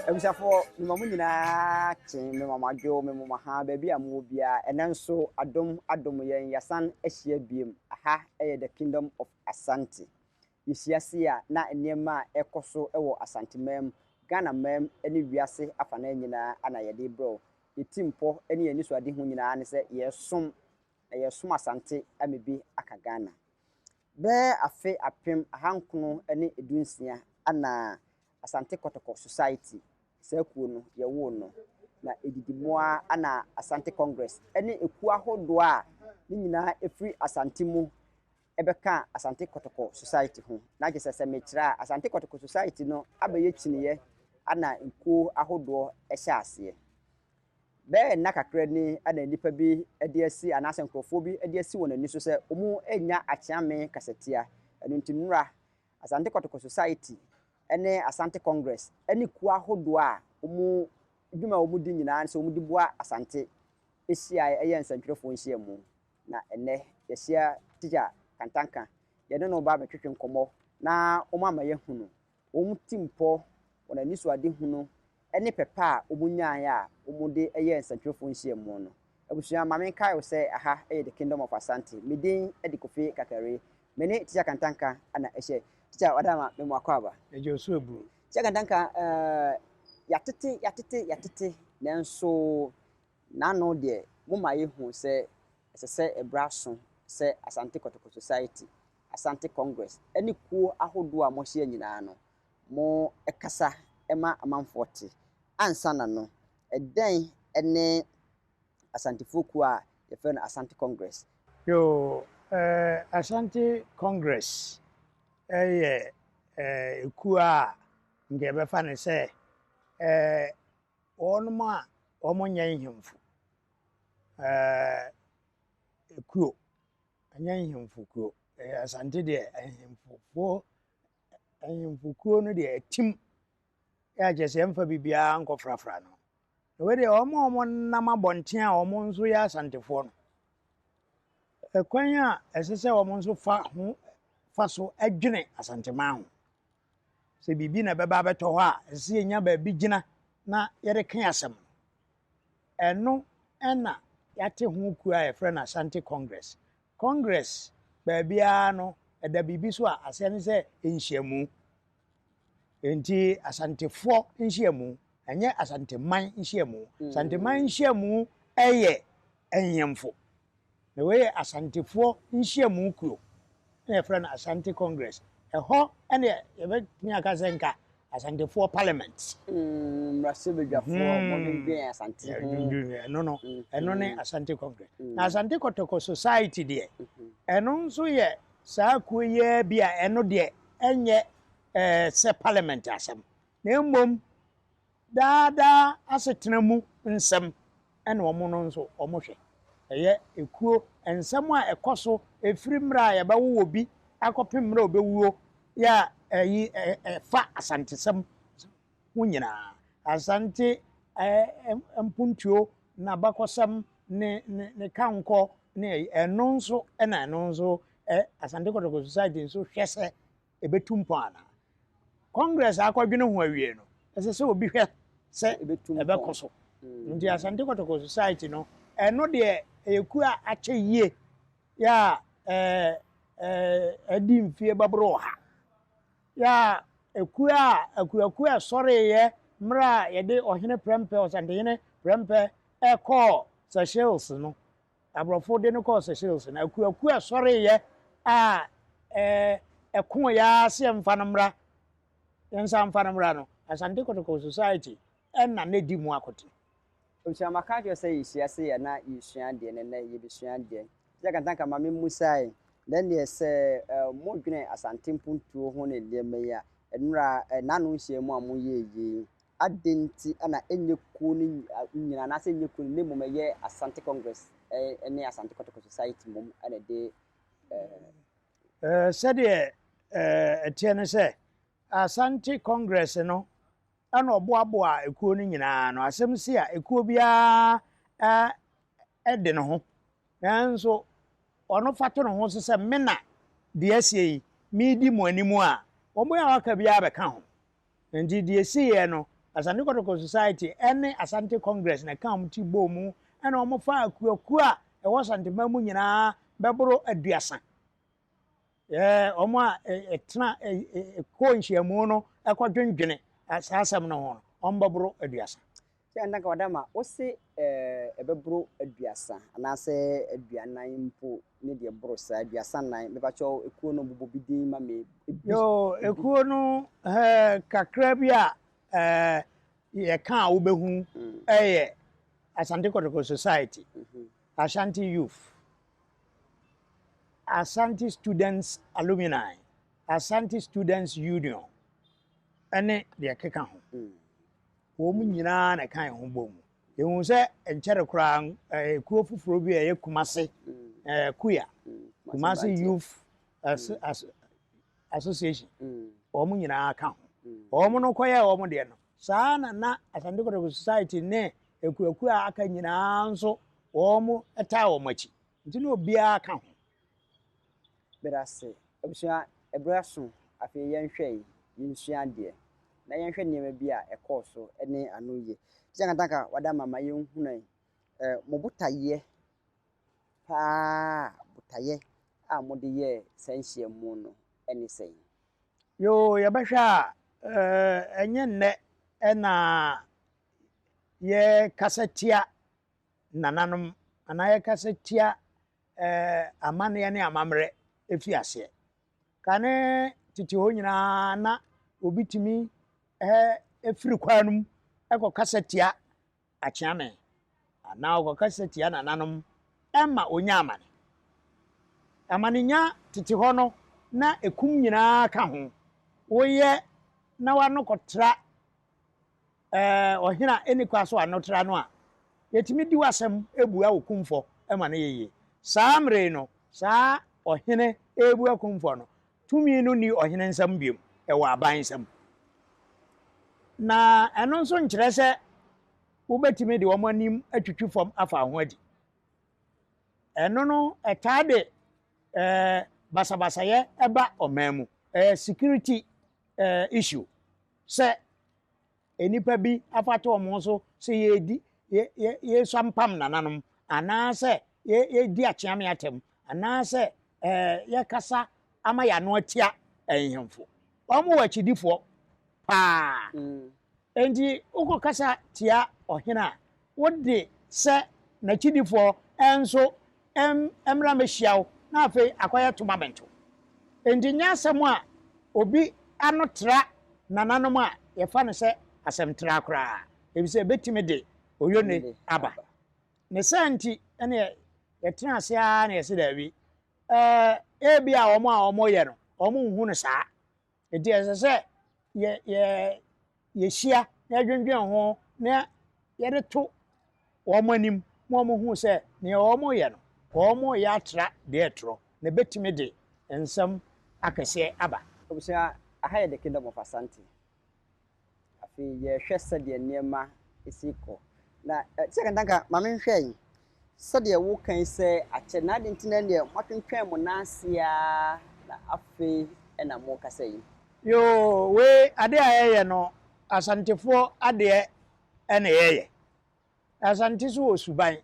Abusuafoɔ, mema mo nyinaa kye, mema mo adwo, mema mo ha, baabi a mowɔ biara. Ɛnɛ nso adom adom yɛn, yɛasan ahyia biem. Aha yɛ The Kingdom of Asante. Yɛhyia se a na nneɛma a ɛkɔ so wɔ Asanteman mu, Ghana man mu ne wiase afanan nyinaa ana yɛde brɛ wo. Yɛti mpɔ ne yɛn anisoadehu nyinaa ne sɛ yɛsom na yɛsom Asante ama bi aka Ghana. Bɛyɛ afe 1916 ana Asante Kɔtɔkɔ Society, saa kuo no yɛwoo no, na ɛdidi mu ara ana Asante Congress ne ekuo ahodoɔ a ne nyinaa ɛfiri Asante mu ɛbɛka Asante Kɔtɔkɔ Society ho. Na kyerɛ sɛ sɛ mekyerɛ a, Asante Kɔtɔkɔ Society no abɛyɛ kyiniiɛ ana nkuo ahodoɔ hyɛ aseɛ. Bɛyɛ nna kakra ni ana nnipa bi de asi anaasɛ nkurɔfoɔ bi de asi wɔn ani so sɛ wɔn nya Akyeame kasatia. Ɛno nti nnora Asante Kɔtɔkɔ Society ne Asante Congress ne kuo ahodoɔ a wɔn dwuma a wɔdi nyinaa sɛ wɔde boa Asante ahyia ɛyɛ nsɛntwerɛfoɔ nhyiamu. Na ɛnnɛ yɛahyia Tikya Kantanka, yɛne no ba abɛtwetwe nkɔmmɔ na wɔn ama yɛahunu wɔn timpɔ, wɔn anisoadehunu ne pɛpɛ a wɔn nyaeɛ a wɔde yɛ nsɛntwerɛfoɔ nhyiamu no. Abusua, maame nkae wo sɛ aha yɛ The Kingdom of Asante. Me din de Kofi Kakari. Me ne Tikya Kantanka ana ɛhyɛ. Tikya Wadama, me mo akɔ aba. Ɛgye osu eburu. Tikya Kantanka, yɛatete yɛatete yɛatete, nanso n'ano deɛ mo ma yɛhu sɛ ɛsɛ sɛ ɛbrɛ aso sɛ Asante Kɔtɔkɔ Society, Asante Congress ne kuo ahodoɔ a moahyia nyinaa no, mo kasa ma amanfoɔ te. Ansa na no, ɛdɛn ne Asantefoɔ kuo a yɛfrɛ no Asante Congress? Yo, Asante Congress ɛyɛ ekuo a nka yɛbɛfa no sɛ wɔnom a wɔn nyɛ nhemfo ekuo, ɛnyɛ nhemfo kuo. Asante deɛ, nhemfofoɔ nhemfo kuo no deɛ ɛtim yɛ akyerɛ sɛ yɛmfa biribiara nkɔfrafra no. Na wei deɛ, wɔn a wɔnam abɔnten a wɔn nso yɛ Asantefoɔ no, ɛkwan a ɛsɛ sɛ wɔn nso fa ho fa so dwene Asanteman ho sɛ biribi na ɛbɛba abɛtɔ hɔ a, ɛsɛ sɛ yɛnya baabi gyina na yɛde ka asɛm no. Ɛno ɛna yɛate ho kuo a yɛfrɛ no Asante Congress. Congress baabiara no, ɛda biribi so a aseɛ ne sɛ nhyiamu. Nti Asantefoɔ nhyiamu, ɛnyɛ Asanteman nhyiamu. Asanteman nhyiamu ɛyɛ nhemfo, na wei yɛ Asantefoɔ nhyiamu kuo na yɛfrɛ no Asante Congress. Ɛhɔ ɛna yɛbɛtumi aka sɛ nka Asantefoɔ parliament. Mmarahyɛbadwafoɔ mɔdwendwen Asante ho. Ɛno no, ɛno ne Asante Congress. Na Asante Kɔtɔkɔ Society deɛ, ɛno nso yɛ saa kuo yi bi a ɛno deɛ ɛnyɛ sɛ parliament asɛm, na mmom daadaa asetena mu nsɛm ɛna wɔn no nso wɔn hwɛ. Ɛyɛ ekuo nsɛm a ɛkɔ so efiri mmerɛ a yɛbɛwo wɔ bi akɔpem mmerɛ a ɔbɛwuo yɛ a ɛyi ɛfa Asantesɛm ho nyinaa, Asante mpuntuo n'abakɔsɛm ne ne ne kankɔ ne ɛno nso. Ɛna ɛno nso Asante Kɔtɔkɔ Society nso hwɛ sɛ ɛbɛtu mpɔn anaa. Congress akɔdwene ho awie no, ɛsɛ sɛ obi hwɛ sɛ ɛbɛkɔ so. Nti Asante Kɔtɔkɔ Society no, ɛno deɛ ɛyɛ kuo a akyɛ yie yɛ a ɛɛ ɛɛ ɛdi mfie bɛboro 100 yɛ a ekuo a akuakuo a ɛsɔreeɛ mmerɛ a yɛde Ɔhene Prɛmpɛ, Ɔsantehene Prɛmpɛ ɛkɔɔ Seychelles no, aborɔfo de no kɔɔ Seychelles no, akuakuo a ɛsɔreeɛ a ɛko yɛ ara sɛ yɛmfa no mmra, yɛnsa mfa no mmra no, Asante Kɔtɔkɔ Society ɛna ne di mu akote. Abusua, maka kyerɛ sɛ yɛhyia se yɛ na yɛsua adeɛ no, nnɛ yɛbɛsua adeɛ. Sɛ Kantanka, ma memmusae na neɛ sɛ modwene Asante mpuntuo ho ne nneɛma yi a, nnora n'ano nhyiamu a moyɛɛ yi, adɛn nti ɛna ɛnyɛ kuo no nyinaa anaasɛ ɛnyɛ kuo no na mmom ɛyɛ Asante Congress ne Asante Kɔtɔkɔ Society mmom ɛna ɛde? Sɛdeɛ ɛteɛ ne sɛ Asante Congress no ɛna ɔboaboa ekuo no nyinaa no. Asɛm si a, ekuo biara ɛde ne ho, nanso ɔno fa to ne ho so sɛ me na deɛ asie yi meedi mo anim a, wɔn a waka biara bɛka ho. Nti deɛ esiiɛ no, Asante Kɔtɔkɔ Society ne Asante Congress na ɛka wɔn ti bɔɔ mu na wɔfaa akuakuo a ɛwɔ Asanteman mu nyinaa bɛboro 30. Wɔn a ɛtena kɔɔ nhyiamu no kɔdwendwene saa asɛm no ho no, wɔbɛboro 30. Sɛ Antanka Wadama, wose ɛbɛboro 30 anaasɛ 40 mpo ne deɛ ɛboro saa, 34. Mepakyɛw, ekuo no bobɔ bi din ma me. Ebi. Yoo, ekuo no kakra bi a yɛka a wobɛhu yɛ Asante Kotoko Society, Ashanti Youth, Ashanti Students Alumni, Ashanti Students Union, ne deɛ ɛkeka ho. Wɔn nyinaa na ɛka yɛn ho bɔ mu. Yɛhu sɛ nkyɛre koraa kuo foforɔ bi a ɛyɛ Kumase, Kuya, Kumase Youth Association, wɔn nyinaa ka ho. Wɔn no kɔyɛɛ wɔn deɛ no, saa na na Asante Kotoko Society ne akuakuo a aka nyinaa nso wɔn taa wɔn akyi. Nti na obiara ka ho. Meda ase. Abusua, ɛberɛ aso, afei yɛnhwɛ yi, yɛnsua adeɛ, na yɛnhwɛ nneɛma bi a ɛkɔɔ so ne ano yie. Teacher Kantanka, wada ama ma yɛnhunu yi, mo botaeɛ paa, botaeɛ a mode yɛɛ saa nhyiamu no ne sɛn? Yoo, yɛbɛhwɛ a, ɛnyɛ nnɛ ɛna yɛkasa tia nananom anaa yɛkasa tia amanneɛ ne amammerɛ efi aseɛ. Kane tete hɔ nyinaa na obi tumi efiri kwan no mu ɛkɔkasa tia akyeame anaa ɔkɔkasa tia nananom ɛma onya amane. Amanenya tete hɔ no na ekum nyinaa ka ho. Woyɛ na wano kɔtra ɔhene a ɛni kwa so ano tra no a, yɛtumi di w'asɛm ebua wo kumfɔ ɛma no yɛ yie. Saa mmere no, saa ɔhene ebua kumfɔ no, tumi no ni ɔhene nsam biom, ɛwɔ aban nsam. Na ɛno nso nkyerɛ sɛ wobɛtumi de wɔn anim atwitwi fam afa ho adi. Ɛno no ɛtaa de basabasayɛ ɛba ɔman mu. Ɛyɛ security issue sɛ nnipa bi afa to wɔn so sɛ yɛdi yɛ yɛ yɛsua mpam nananom anaasɛ yɛdi akyeame atɛm anaasɛ yɛkasa ama yɛano atia nhemfo. Wɔn wɔ akyidifoɔ paa. Nti wokɔ kasa tia ɔhene a, wode sɛ n'akyidifoɔ nso mmra mmɛhyia wo na afei akɔyɛ tournament. Nti nyɛ asɛm a obi ano tra nananom a yɛfa no sɛ asɛm tra koraa, efisɛ ebɛtumi de oyone aba. Ne saa nti ɛne yɛtena ase ara na yɛsɛ daabi, ebi a wɔn a wɔyɛ no wɔn nhu no saa. Nti ɛsɛ sɛ yɛ yɛ yɛhyia na yɛdwendwen ho na yɛde to wɔn anim ma wɔn hu sɛ nea wɔn yɛ no, wɔn yɛ atra deɛ ɛtorɔ na ebɛtumi de nsɛm akɛseɛ aba. Abusua, aha yɛ the Kingdom of Asante. Afei yɛhwɛ sɛdeɛ nneɛma esi kɔ. Na Teacher Kantanka, maame nhwɛ yi, sɛdeɛ wokan sɛ akyɛ na adi nti na deɛ moatwentwɛn mo nan ase a na afei ɛna mokasa yi. Yoo, wei ade a yɛyɛ no, Asantefoɔ adeɛ ɛna yɛyɛ. Asante so wɔ suban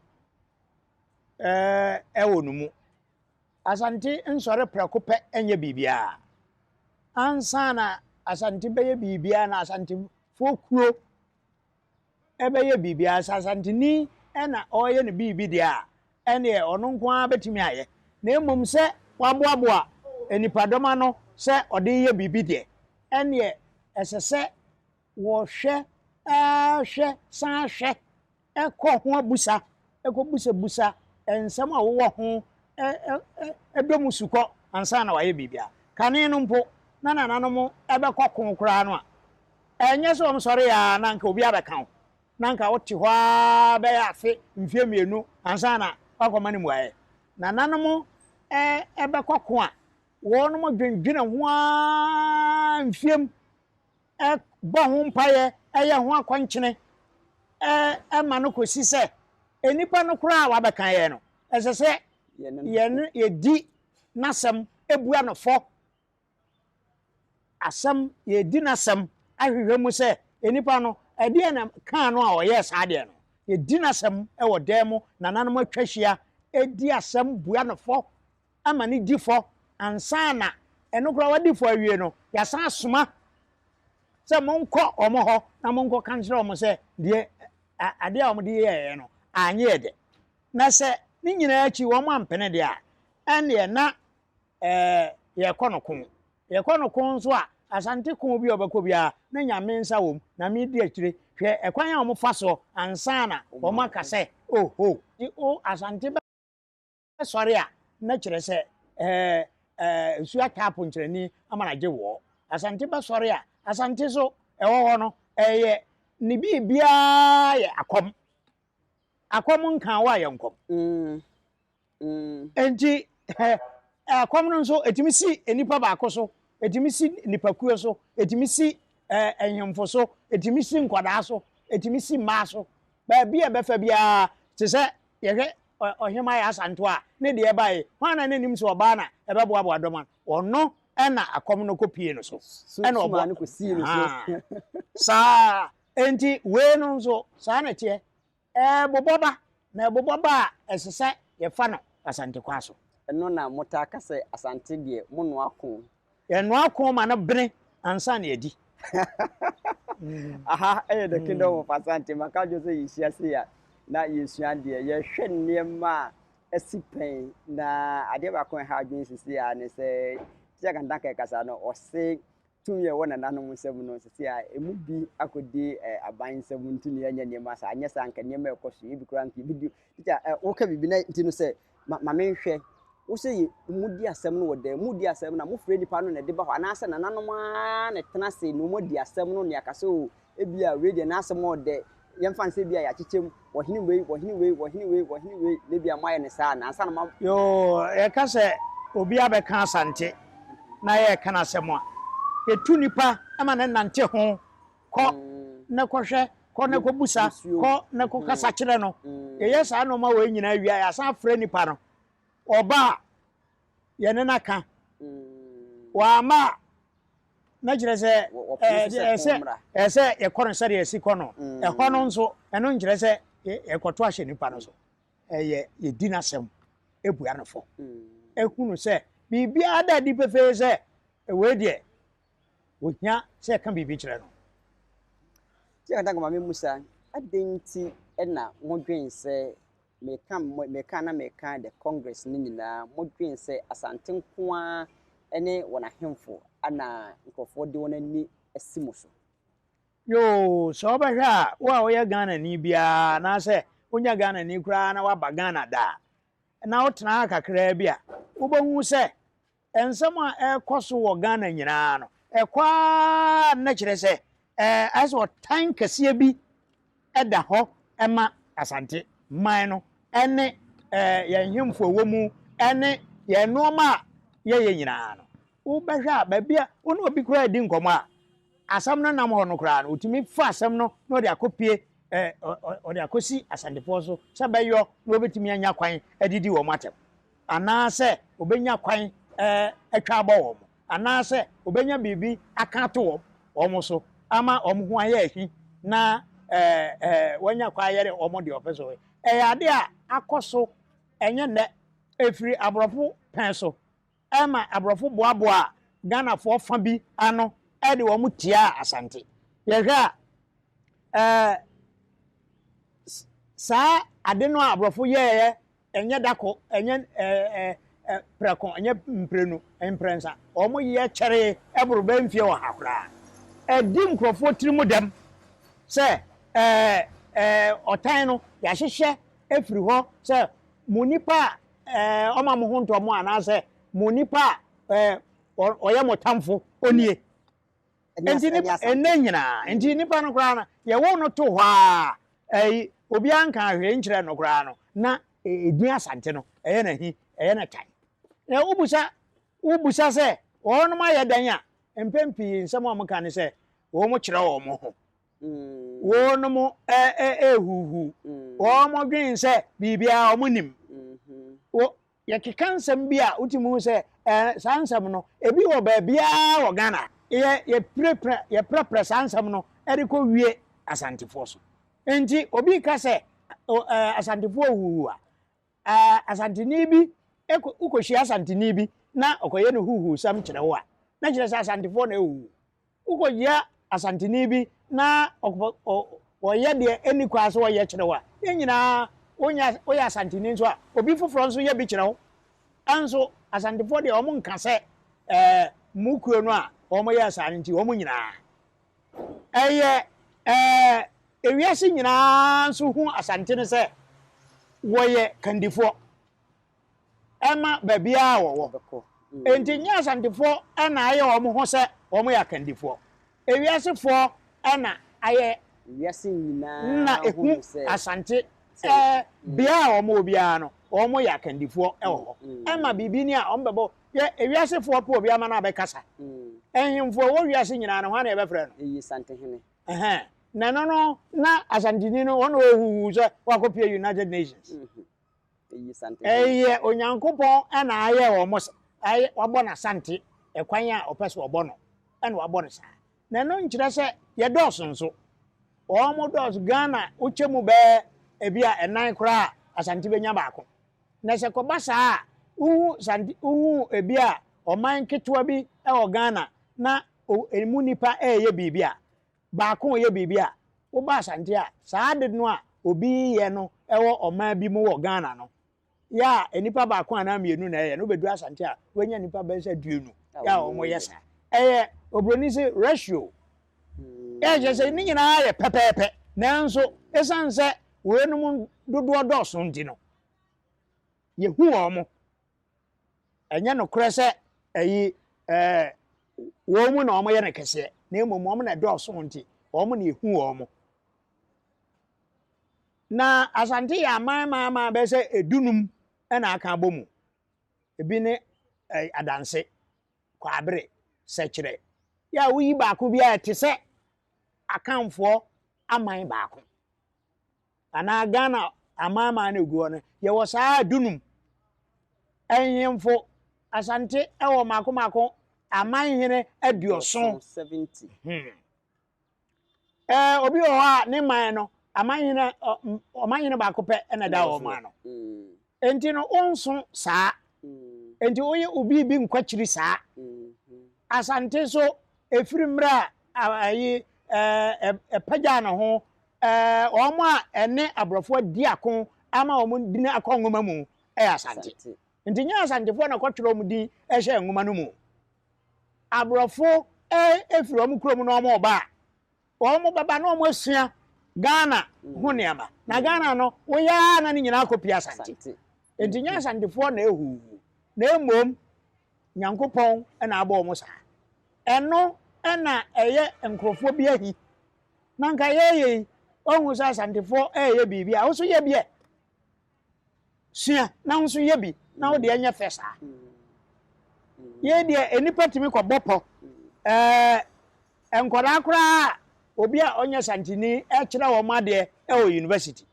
ɛwɔ no mu. Asante nsɔre prɛko pɛ nyɛ biribiara. Ansa na Asante bɛyɛ biribiara na Asantefoɔ kuo ɛbɛyɛ biribiara, sɛ Asanteni ɛna ɔreyɛ no biribi deɛ a, ɛneɛ ɔno nko ara bɛtumi ayɛ. Na mmom sɛ waboaboa nipadɔm ano sɛ ɔde yɛ biribi deɛ, ɛneɛ ɛsɛ sɛ wɔhwɛ hwɛ san hwɛ ɛkɔ ho abusa, ɛkɔ busabusa nsɛm a wɔwɔ ho ɛdɔ mu sukɔ ansa na wayɛ biribiara. Kane no mpo na nananom ɛbɛkɔ ko koraa no a, ɛnyɛ sɛ wɔn sɔre a na nka obi abɛka wo na nka wote hɔ ara bɛyɛ afe mfeɛ 2 ansa na wakɔma no mmuaeɛ. Nananom ɛbɛkɔ ko a, wɔnom dwendwene ho ara mfeɛ mu, ɛbɔ ho mpaeɛ, ɛyɛ ho akɔnkyene, ɛma no kɔsi sɛ nnipa no koraa a wabɛka yɛn no, ɛsɛ sɛ yɛn yɛdi n'asɛm ebua no fɔ asɛm, yɛdi n'asɛm ahwehwɛ mu sɛ nnipa no Ɛdeɛn na kaa no a ɔyɛɛ saa adeɛ no? Yɛdi n'asɛm wɔ dan mu, nananom atwa ahyia, di asɛm bua no fɔ ma no di fɔ ansa na ɛno koraa wadi fɔ awie no, yɛasan asoma sɛ monkɔ wɔn hɔ na monkɔka nkyerɛ wɔn sɛ deɛ adeɛ a wɔde yɛeɛ no anyɛ yɛ dɛ. Na sɛ ne nyinaa akyi wɔn ampene deɛ a, ɛnneɛ na ɛɛ yɛkɔ no ko. Yɛkɔ no ko nso a, Asante ko bi a ɔbɛkɔ biara na Nyame nsa wɔ mu, na medi akyire. Hwɛ ɛkwan a wɔfa soɔ ansa na wɔaka sɛ oho. O Asante bɛsɔre a, na kyerɛ sɛ ɛɛ ɛɛ nsuo ataa aponkyerɛni ama no agye woɔ. Asante bɛsɔre a, Asante so ɛwɔ hɔ no, ɛyɛ ne biribiara yɛ akɔm. Akɔm nka wo a yɛ nkɔm. Enti akɔm no nso, ɛtumi si nnipa baako so, ɛtumi si nnipakuo so, ɛtumi si nhemfo so, ɛtumi si nkwadaa so, ɛtumi si mmaa so. Baabi a ɛbɛfa biara, te sɛ yɛhwɛ Ɔhemmaa Yaa Asantewaa a, ne deɛ baeɛ, hwan na n'anim sɛ ɔbaa na ɛbɛboaboa dɔm ano? Ɔno na akɔm no kɔpie no so. Ɛna ɔboa no kɔsii no so. Saa. Enti wei no nso, saa na ɛteɛ. Ɛbobɔ ba, na ɛbobɔ ba a, ɛsɛ sɛ yɛfa no Asante kwan so. Ɛno na motaa ka sɛ Asante deɛ monoa ko. Yɛnoa ko ma no bene ansa na yɛadi. Aha yɛ The Kingdom of Asante. Maka akyerɛ sɛ yɛhyia sei a na yɛsua adeɛ. Yɛhwɛ nneɛma a asi pɛn na adeɛ baako a ɛha adwene sisi a ne sɛ Teacher Kantanka ɛkasa no ɔse Tumi a ɛwɔ nananom nsam no, seesei a emu bi akɔdi aban nsam nti na yɛnyɛ nneɛma saa. Anyɛ saa anka nneɛma a ɛkɔ so yi, ebi koraa anka yɛbɛdi. Tikya, ɛ, woka biribi na nti no sɛ, ma, ma menhwɛ. Wo sɛ yɛ, modi asɛm no wɔ dan mu, modi asɛm no a, mofrɛ nnipa no na ɛde ba hɔ, anaasɛ nananom ara na ɛtena ase na wɔadi asɛm no na yɛaka sɛ, o, ebia wei deɛ n'asɛm ɔɔdɛ, yɛmfa no sɛ ebia yɛakyekyɛ mu, ɔhene wei, ɔhene wei, ɔhene wei, ɔhene wei, na ebia moayɛ no saa anaa, ansa na moa. Yoo, yɛka sɛ obi abɛka Asante na yɛreka n'asɛm a, yɛtu nipa ma no nante ho, kɔ na kɔhwɛ, kɔ na kɔbusa, kɔ na kɔkasa kyerɛ no. Yɛyɛ saa nneɛma wei nyinaa wie a, yɛasan afrɛ nipa no. Ɔba a, yɛne no aka. Wamma a, na kyerɛ sɛ ɛsɛ ɛsɛ yɛkɔ no sɛdeɛ yɛsi kɔ no. Ɛhɔ no nso, ɛno nkyerɛ sɛ yɛkɔto ahyɛ nipa no so. Ɛyɛ yɛdi n'asɛm, ɛbua no fɔ, ɛhunu sɛ biribiara da adi pefee sɛ wei deɛ wɔhia sɛ yɛka biribi kyerɛ no. Nti Akantanka Maame Musa, adɛn nti na modwen sɛ Meka meka na meka the congress no nyinaa modwen sɛ Asante nko ara ne wɔn ahemfo na nkurɔfoɔ de wɔn ani asi mo so? Yoo, sɛ wobɛhwɛ a, wo a woyɛ Ghanani biara anaasɛ wonyɛ Ghanani koraa na woaba Ghana da a, na wotena ha kakraa bi a, wobɛhu sɛ Nsɛm a ɛrekɔ so wɔ Ghana nyinaa no, ɛkɔ ara na kyerɛ sɛ ayɛ sɛ ɔtan kɛseɛ bi da hɔ ma Asante man no ne yɛn nhemfo a ɛwɔ mu ne yɛn nnoɔma a yɛyɛ nyinaa no. Wobɛhwɛ a baabi a wo ne obi koraa redi nkɔmmɔ a, asɛm no nam hɔ no koraa no, ɔtumi fa asɛm no na ɔde akɔpue, ɔde akɔsi Asantefoɔ so sɛ bɛyɔ na wɔbɛtumi anya kwan adidi wɔn atɛm. anaasɛ obenya kwan atwa abɔ wɔn, anaasɛ obenya biribi aka ato wɔn so ama wɔn ho ayɛ ahi na wanya kwan ayɛ wɔn deɛ ɔpɛ sɛ ɔyɛ. Ɛyɛ ade a akɔ so ɛnyɛ nnɛ, ɛfiri aborɔfo pɛn so ɛma aborɔfo boaboaa Ghanafoɔ fa bi ano de wɔn tiaa Asante. Yɛhwɛ a, saa ade no a aborɔfo yɛeɛ Ɛnyɛ da ko, ɛnyɛ prɛko, ɛnyɛ mprenu, mprɛnsa. Wɔyɛ kyɛree boro bɛyɛ mfeɛ ɔha koraa. Ɛdi nkurɔfoɔ tiri mu dɛm sɛ ɔtan no yɛahyehyɛ afiri hɔ sɛ mo nipa a ɔma mo ho ntɔ mo anaasɛ mo nipa a ɔyɛ mo tamfo ɔnie. Nti nipa ɛnɛ nyinaa nti nipa no koraa no yɛwo no to hɔ a ɛyi obiara nka hwee nkyerɛ no koraa no na edin Asante no ɛyɛ na hi ɛyɛ na tan. Na wobusa wobusa sɛ wɔnom ayɛ dɛn a mpɛn pii nsɛm a wɔka ne sɛ wɔn kyerɛ wɔn ho wɔnom ɛɛhuhu wɔn dwen sɛ biribiara wɔn nim wɔ Yɛkeka nsɛm bi a wotumi hu sɛ ɛɛ saa nsɛm no ebi wɔ baabiara wɔ Ghana. Yɛ yɛpirapira yɛprapra saa nsɛm no de kɔ wie Asantefoɔ so. Enti obi ka sɛ Asantefoɔ huhu a, Asanteni bi wokɔhyia Asanteni bi na ɔkɔyɛ no huhusɛm kyerɛ wo a, na kyerɛ sɛ Asantefoɔ na ɛhuhu. Wokɔhyia Asanteni bi na ɔyɛ deɛ ɛnni kwan sɛ ɔyɛ kyerɛ wo a, yɛn nyinaa wonya woyɛ Asanteni nso a, obi foforɔ nso yɛ bi kyerɛ wo. Nso Asantefoɔ deɛ wɔn nka sɛ ɛɛ mo kuo no a wɔn yɛ saa no nti wɔn nyinaa. Ɛyɛ ɛɛ ewiase nyinaa nso hu Asante no sɛ wɔyɛ kandifoɔ. Ɛma baabiara a wɔwɔ. Enti nyɛ Asantefoɔ na ayɛ wɔn ho sɛ wɔyɛ akandifoɔ. Ewiasefoɔ na ayɛ na ehu Asante sɛ bea a wɔwɔ biara no wɔyɛ akandifoɔ wɔ hɔ. Ɛma biribi ni a wɔbɛbɔ yɛ ewiasefoɔ pɛ obi ama no abɛkasa. Nhemfo a ɛwɔ wiase nyinaa no hwan na yɛbɛfrɛ no? Eyi Santehene. Ɛhɛn. Na ɛno no na Asanteni no wɔn na wɔhuhu sɛ wakɔpue United Nations. Ɛyɛ Onyankopɔn na ayɛ wɔn ayɛ wabɔ no asante ɛkwan a ɔpɛ sɛ ɔbɔ no ɛna wabɔ no saa. Na ɛno nkyerɛ sɛ yɛdɔɔso nso. Wɔn dɔɔso Ghana wokyɛ mu bɛyɛ ebi a ɛnan koraa a Asante bɛnya baako. Na sɛ kɔba saa a wohu sante wohu ebi a ɔman ketewa bi wɔ Ghana na emu nipa ɛreyɛ biribi a baako reyɛ biribi a, woba Asante a, saa ade no a obi reyɛ no wɔ ɔman bi mu wɔ Ghana no, yɛ a nnipa baako anaa mmienu na ɛyɛ no, wobɛduru Asante a, wobɛnya nnipa bɛyɛ sɛ 20 yɛ a wɔyɛ saa. Ɛyɛ oburoni se ratio. Yɛ kyerɛ sɛ ne nyinaa yɛ pɛpɛɛpɛ, nanso ɛsiane sɛ weinom dodoɔ dɔɔso nti no, yɛhu wɔn. Ɛnyɛ nokorɛ sɛ ɛyi ɛɛ wɔn mu na wɔyɛ no kɛseɛ, na mmom wɔn na ɛdɔɔso nti, wɔn na ehu wɔn. Na Asante yɛ aman man man bɛyɛ sɛ edunum na aka abɔ mu. Ebi ne ɛɛ Adanse, Kwaabere, Sɛkyerɛ. Yɛ a woyi baako bi a ɛte sɛ Akanfoɔ aman baako. Anaa Ghana amanaman no egu hɔ no, yɛwɔ saa dunum. Nhemfo, Asante wɔ mako mako amanhene 70. Hmm. Ɛɛ obi wɔ hɔ a ne man no amanhene ɔmanhene baako pɛ na ɛda wɔn ano. Enti no wonso saa. Enti woyɛ obi bi nkwakyiri saa. Asante nso ɛfiri mmerɛ a ayi ɛpagyaa ne ho wɔn a ɛne aborɔfo adi ako ama wɔn din akɔ nwoma mu yɛ Asante. Nti nyɛ Asantefoɔ na kɔtwerɛ wɔn din hyɛɛ nwoma no mu. Aborɔfo ɛfiri wɔn kurom na wɔn reba a, wɔn bɛba na wɔn asua Ghana ho nneɛma. Na Ghana no, woyɛ ara na ne nyinaa akɔpie Asante. Nti nyɛ Asantefoɔ na ɛhuuhu, na mmom Nyankopɔn na abɔ wɔn saa. Ɛno na ɛyɛ nkurɔfoɔ bi ahi. Na nka yɛyɛ yi, woahu sɛ Asantefoɔ reyɛ biribi a, wo nso yɛ bi ɛ. Sua na wo nso yɛ bi na wo deɛ nyɛ fɛ saa. Yei deɛ nnipa tumi kɔbɔ pɔ. Ɛɛ nkwadaa koraa a obi a ɔnyɛ Santini kyerɛ wɔn adeɛ wɔ university.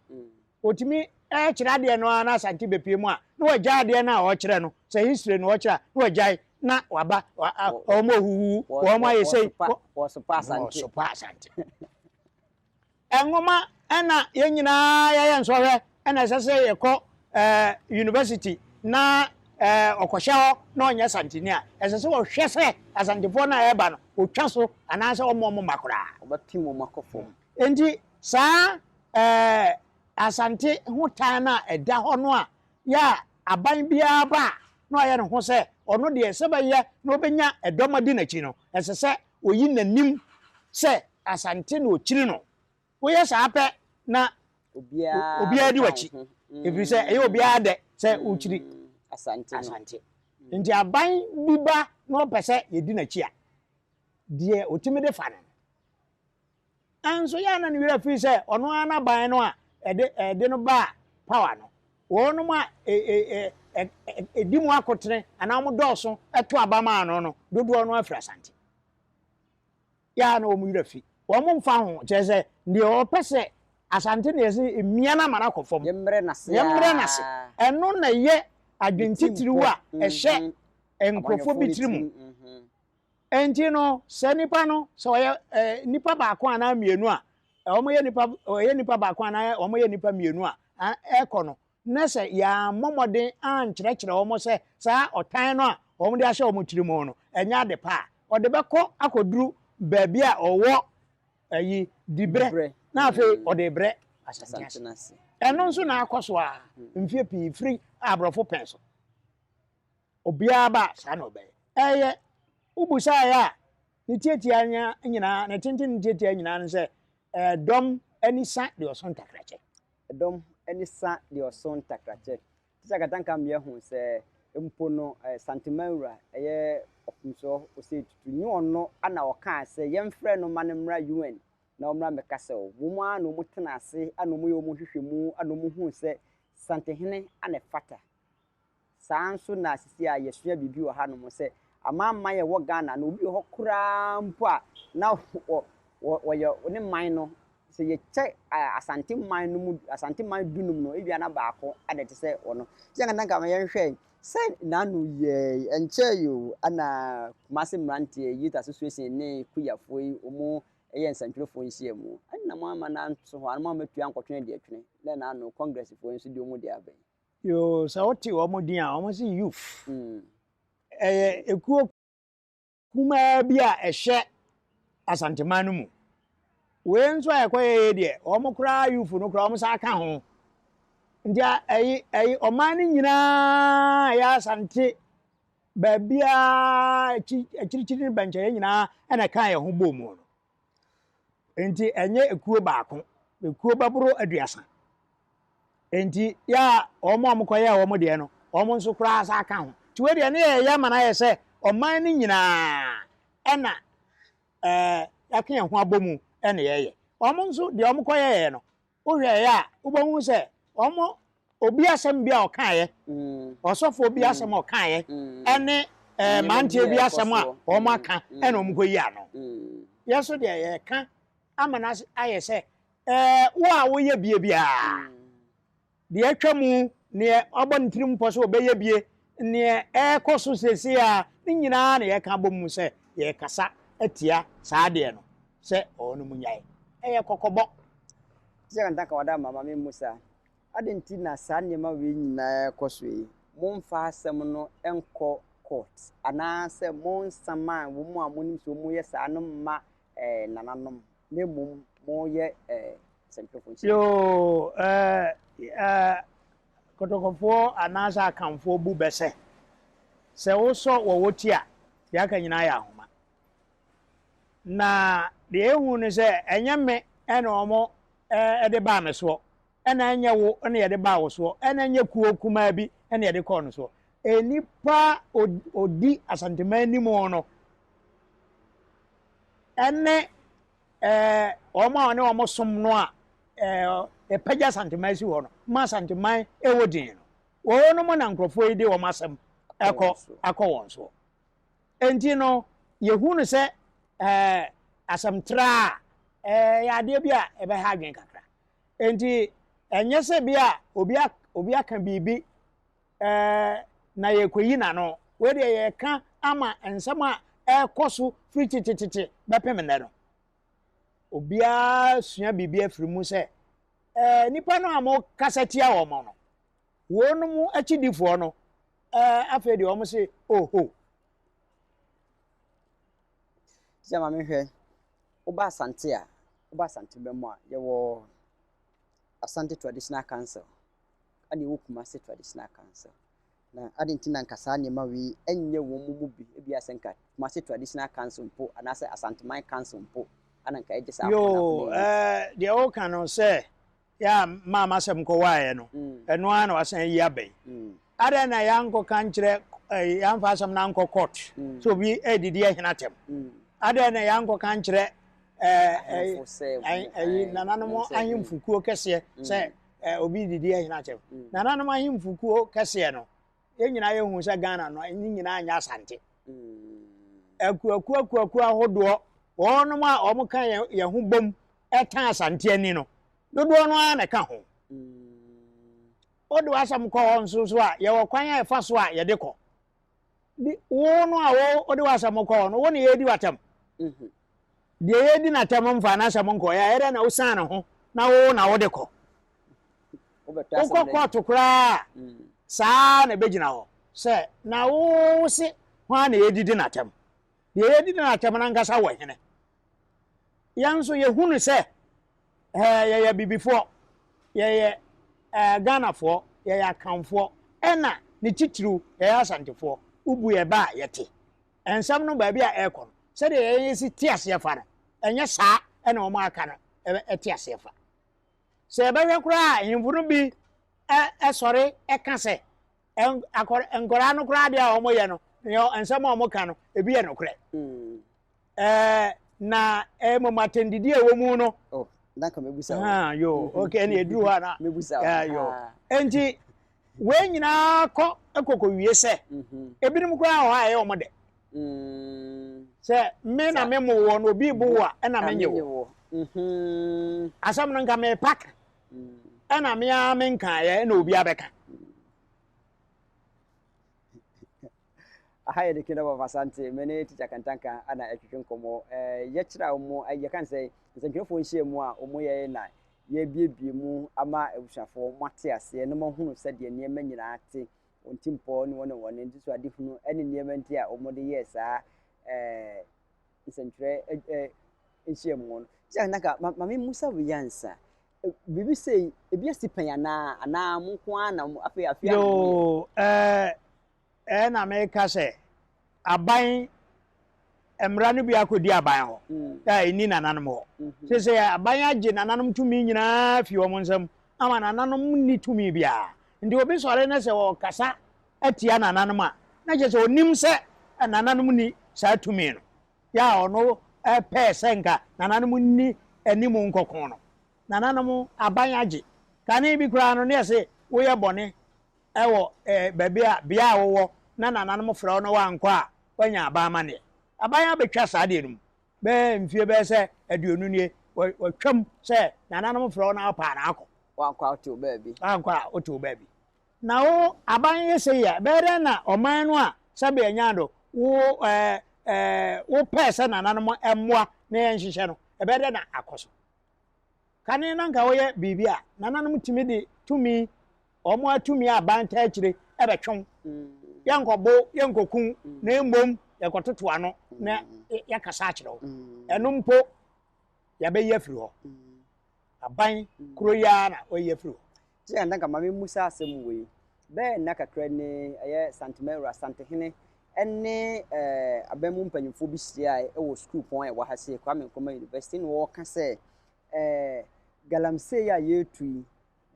Ɔtumi kyerɛ adeɛ no ara na Asante bɛpue mu a, na wagyae adeɛ no a ɔrekyerɛ no. Sɛ history na ɔrekyerɛ a, na wagyae na waba, wɔn ahuhu, wɔn ayɛ sei. Wɔsopa Asante. Wɔsopa Asante. Nwoma na yɛn nyinaa yɛyɛ nsɔhwɛ na ɛsɛ sɛ yɛkɔ university na ɔkɔhyɛ hɔ na ɔnyɛ Asanteni a, ɛsɛ sɛ ɔhwɛ sɛ Asantefoɔ no a ɛreba no, ɔtwa so anaasɛ ɔmma wɔn mma koraa. Ɔbɛpem wɔn akɔ fam. Enti saa Asante ho tan no a ɛda hɔ no a yɛ a aban biara ba a na wayɛ ne ho sɛ ɔno deɛ sɛ bɛyɛ na ɔbɛnya ɛdɔm adi n'akyi no, ɛsɛ sɛ ɔyi n'anim sɛ Asante na ɔkyiri no. Woyɛ saa pɛ na obiara di w'akyi, ɛfiri sɛ ɛyɛ obiara dɛ sɛ wokyiri Asante. Nti aban bi ba na ɔpɛ sɛ yɛdi n'akyi a, deɛ ɔtumi de fa no no, Nanso yɛ a na ne werɛ firi sɛ ɔno ara n'aban no a ɛde ɛde no baa power no, wɔnom a ɛdi mu akotene anaa wɔn dɔɔso to aba maa no no, dodoɔ no afiri Asante. Yɛ a na wɔn werɛ fi. Wɔn mfa ho, kyerɛ sɛ deɛ ɔpɛ sɛ Asante na yɛsɛ mmia no ama no akɔ fam. Yɛmmrɛ n'ase. Yɛmmrɛ n'ase. Ɛno na ɛyɛ adwentitiriw a ɛhyɛ nkurɔfoɔ bi tiri mu. Enti no, sɛ nipa no, sɛ ɔyɛ nipa baako anaa mmienu a, Wɔyɛ nipa, wɔyɛ nipa baako anaa wɔyɛ nipa mmienu a ɛkɔ no, na sɛ yɛammɔ mmɔden ankyerɛkyerɛ wɔn sɛ saa ɔtan no a wɔde ahyɛ wɔn tirim no, ɛnyɛ ade pa a, ɔde bɛkɔ akɔduru baabi a ɔwɔ ayi dibrɛ, na afei ɔde brɛ Asante ase. Ɛno nso na akɔ so a mfeɛ pii firi aborɔfo pɛn so. Obiara ba saa na ɔbɛyɛ. Ɛyɛ wobusaeɛ a, ne tiatia nyinaa, ne tenten ne tiatia nyinaa no sɛ ɛdɔm ani sa deɛ ɔso ntakrakyɛ. Ɛdɔm ani sa deɛ ɔso ntakrakyɛ. Tikya Katanka mmea hu sɛ mpo no Santemanwura ɛyɛ Ɔfomsoɔ Osei Tutu nye ɔno na ɔkaa sɛ yɛmfrɛ no ma no mmra UN na ɔmmra mmɛka sɛ wɔn ara na wɔtena ase na wɔyɛ wɔn nhwehwɛmu na wɔhuu sɛ Santehene na ɛfata. Saa ara nso na sisi a yɛsua biribi wɔ hanom sɛ amanaman a ɛwɔ Ghana no, obi wɔ hɔ koraa mpo a na wɔyɛ ne man no, sɛ yɛkyɛ Asante man no mu, Asante man dunum no, ebia na baako na ɛte sɛ ɔno. Sɛ yɛn nka ma yɛnhwɛ sɛ n'ano yɛ ɛnkyɛe yi o, ɛna Kumasi mmeranteɛ, Youth Association ne Kuyafoɔ yi, wɔn yɛ nsɛntwerɛfoɔ nhyiamu. Ɛna mo ama no anto hɔ, mo amma tua ankɔtwene deɛ twene, na n'ano Congressfoɔ nso deɛ wɔn deɛ aba yi. Yoo, sɛ wote wɔn din a, wɔn se youth. Ɛyɛ ekuo kumaa bi a ɛhyɛ Asanteman no mu. Wei nso a ɛkɔyɛ yɛ deɛ, wɔn koraa youth no koraa wɔn san ka ho. Nti ɛyi ɛyi ɔman no nyinaa ɛyɛ Asante baabiara akyi akyirikyiri ne bɛnkyɛeɛ nyinaa ɛna ɛka yɛn ho bɔɔ mu no. Nti ɛnyɛ ekuo baako, ekuo bɛboro 30. Nti yɛ a wɔn a wɔkɔyɛɛ wɔn deɛ no, wɔn nso koraa san ka ho. Nti wei deɛ ne yɛyɛ ama no ayɛ sɛ ɔman no nyinaa ɛna ɛɛ yɛaka yɛn ho abɔ mu ɛna yɛyɛ. Wɔn nso deɛ wɔkɔyɛɛ no, wohwɛeɛ a wobɛhu sɛ wɔn obi asɛm bi a ɔkaeɛ, ɔsɔfoɔ bi asɛm a ɔkaeɛ, ɛne ɛɛ mmeranteɛ bi asɛm a wɔn aka ɛna wɔn kɔyi ano. Yɛn nso deɛ yɛka ama no ayɛ sɛ ɛɛ wo a woyɛ bie biara, deɛ atwa mu, neɛ wabɔ ne tirim pɔ sɛ ɔbɛyɛ bie, neɛ ɛrekɔ so seesei a, ne nyinaa na yɛka abɔ mu sɛ yɛrekasa atia saa adeɛ no sɛ wɔnom nnyae. Ɛyɛ kɔkɔbɔ. Sɛ Kantanka wada ma ma memmusa, adɛn nti na saa nneɛma wei nyinaa rekɔ so yi, momfa asɛm no nkɔ court anaasɛ monsaman wɔn a monim sɛ wɔyɛ saa no mma eh, nananom na mmom moyɛ eh, nsɛmtwerɛfoɔ nhyia? Yoo, eh, eh, Kɔtɔkɔfoɔ anaasɛ Akanfoɔ bu bɛ sɛ, sɛ wosɔ wɔwɔ ti a, deɛ aka nyinaa yɛ ahoma. Na deɛ ɛhu ne sɛ, ɛnyɛ me na wɔn de baa me soɔ, ɛna ɛnyɛ wo na yɛde baa wo soɔ, ɛna ɛnyɛ kuo kumaa bi na yɛde kɔɔ no soɔ. Nnipa ɔdi Asanteman anim no ɛne wɔn a wɔne wɔn som no a ɛpagya Asanteman si hɔ no ma Asanteman ɛwɔ din no, wɔnom na nkurɔfoɔ yi de wɔn asɛm ɛkɔ akɔ wɔn soɔ. Enti no, yɛhu no sɛ asɛm tra a ɛyɛ adeɛ bi a ɛbɛha adwene kakra. Enti ɛnyɛ sɛ bi a obi obi aka biribi na yɛrekɔyi n'ano. Wei deɛ yɛreka ama nsɛm a ɛrekɔ so firi tetetete bɛpem nnɛ no. Obiara sua biribi afiri mu sɛ nnipa no a mokasa tia wɔn no, wɔnom akyidifoɔ no, afei deɛ wɔn se oho. Sɛ maame hwɛ, woba Asante a, woba Asante bɛ mu a, yɛwɔ Asante Traditional Council, ɛna ɛwɔ Kumasi Traditional Council. Na adɛn nti na nka saa nneɛma wei ɛnyɛ wɔn mu bi, ebia sɛ nka Kumasi Traditional Council mpo anaasɛ Asanteman Council mpo ana nka ɛgye saa Yoo, deɛ woka no sɛ yɛ a maa m'asɛm kɔwaeɛ no, ɛno ara na wasan ayi aba yi. Adɛn na yɛankɔka nkyerɛ, yɛamfa asɛm no ankɔ court sɛ obi redidi ahene atɛm? Adɛn na yɛankɔka nkyerɛ ɛyi nananom ahemfo kuo kɛseɛ sɛ obi redidi ahene atɛm? Nananom ahemfo kuo kɛseɛ no, yɛn nyinaa yɛhu sɛ Ghana no, ne nyinaa nyɛ Asante. Akuakuo akuakuo ahodoɔ, wɔnom a wɔka yɛn ho bom ɛka Asante ani no, dodoɔ no ara na ɛka ho. Wode w'asɛm kɔ hɔ nso so a, yɛwɔ kwan a ɛfa so a yɛde kɔ. Wo no a wode w'asɛm kɔ hɔ no, wo ne yɛredi w'atɛm. Deɛ yɛredi no atɛm mfa n'asɛm nkɔeɛ a, ɛyɛ dɛn na wosiane ne ho na wo na wode kɔ? Wokɔ kɔɔto koraa a, saa ara na ɛbɛgyina hɔ sɛ na wo se hwan na yɛredidi no atɛm? Deɛ yɛredidi no atɛm no ankasa wɔ hene? Yɛn nso yɛhunu sɛ ɛɛ yɛyɛ Abibifoɔ, yɛyɛ ɛɛ Ghanafoɔ, yɛyɛ Akanfoɔ, ɛna ne titiriw yɛyɛ Asantefoɔ. Wobu yɛn ba a, yɛte. Nsɛm no baabi a ɛrekɔ no, sɛdeɛ yɛn yɛsi te aseɛ fa no, ɛnyɛ saa na wɔn a aka no te aseɛ fa. Sɛ yɛbɛhwɛ koraa a, ahemfo no bi sɔre ka sɛ nkwadaa no koraa deɛ a wɔyɛ no, nsɛm a wɔka no, ebi yɛ nokorɛ. Mm. Ɛɛ na mmom atɛndidi a ɛwɔ mu no. Oh, na ka mebusa wo. Ah, yo, okay, ɛna eduru hɔ ana. Mebusa wo. Ah, yo. Enti wei nyinaa kɔ kɔkɔwie sɛ mhm. ebinom koraa wɔ hɔ a ɛyɛ wɔn dɛ. Mm. Sɛ me na me mo wɔ na obi bo wo a ɛna me nye wo. Mhm. Asɛm no nka mepa ka. Mm. Ɛna me ara me nkaeɛ ɛna obi abɛka. Aha yɛ the Kingdom of Asante. Me ne Teacher Kantanka ana ɛtwetwe nkɔmmɔ. Eh, yɛkyerɛ a wɔn yɛka no sɛ nsɛntwerɛfoɔ nhyiamu a wɔyɛ na yɛrebuebue mu ama abusuafoɔ moate aseɛ na moahunu sɛdeɛ nneɛma nyinaa te, wɔn timpɔ ne wɔn wɔn anisoadehunu ne nneɛma nti a wɔde yɛɛ saa ɛɛ nsɛntwerɛ ɛɛ nhyiamu no. Sɛ nanka ma ma memmusa wei ansa. Biribi sei ebi asi pɛn anaa anaa mo nko ara na mo afei afei ana mo yɛ? Yoo ɛɛ Ɛɛ na meka sɛ aban mmara no bi akɔdi aban hɔ a ɛnni nananom hɔ. Seesei aban agye nananom tumi nyinaa afi wɔn nsam ama nananom nni tumi biara. Nti obi sɔre na sɛ ɔrekasa atia nananom a, na kyerɛ sɛ ɔnim sɛ nananom nni saa tumi no. Yɛ a ɔno pɛɛ sɛ nka nananom nni anim nkɔko no, nananom aban agye. Kane bi koraa no, na yɛse woyɛ bɔne wɔ baabi a bea a wowɔ na nananom frɛ wo na woankɔ a, woanya aban amanneɛ. Aban abɛtwa saa adeɛ no mu bɛyɛ mfie bɛyɛ sɛ aduonu nie, wɔatwam sɛ nananom frɛ wo na wopɛ a na akɔ. Woankɔ a wote wo baabi. Woankɔ a wote wo baabi. Na wo aban yɛ sei a, ɛbɛyɛ dɛn na ɔman no a sɛbe anya do wo ɛɛ wopɛɛ sɛ nananom mmoa na yɛnhyehyɛ no, ɛbɛyɛ dɛn na akɔ so? Kane na anka woyɛ biribi a, nananom tumi de tumi, wɔn ara tumi a aban taa akyire bɛtwe wo. Yɛnkɔbo, yɛnkɔku, na mmom yɛkɔtoto ano na yɛakasa akyerɛ wo. Ɛno mpo, yɛabɛyi afiri hɔ. Aban koro yi ara na wɔayi afiri hɔ. Kyerɛ na nka ma memmusa asɛm wei. Bɛyɛ nna kakra ni, ɛyɛ Santemawura, Santehene ne aban mu mpanyimfoɔ bi hyiae wɔ sukuupɔn a ɛwɔ ha sei, Kwame Nkrumah University, na wɔreka sɛ galamsey a yɛretu yi,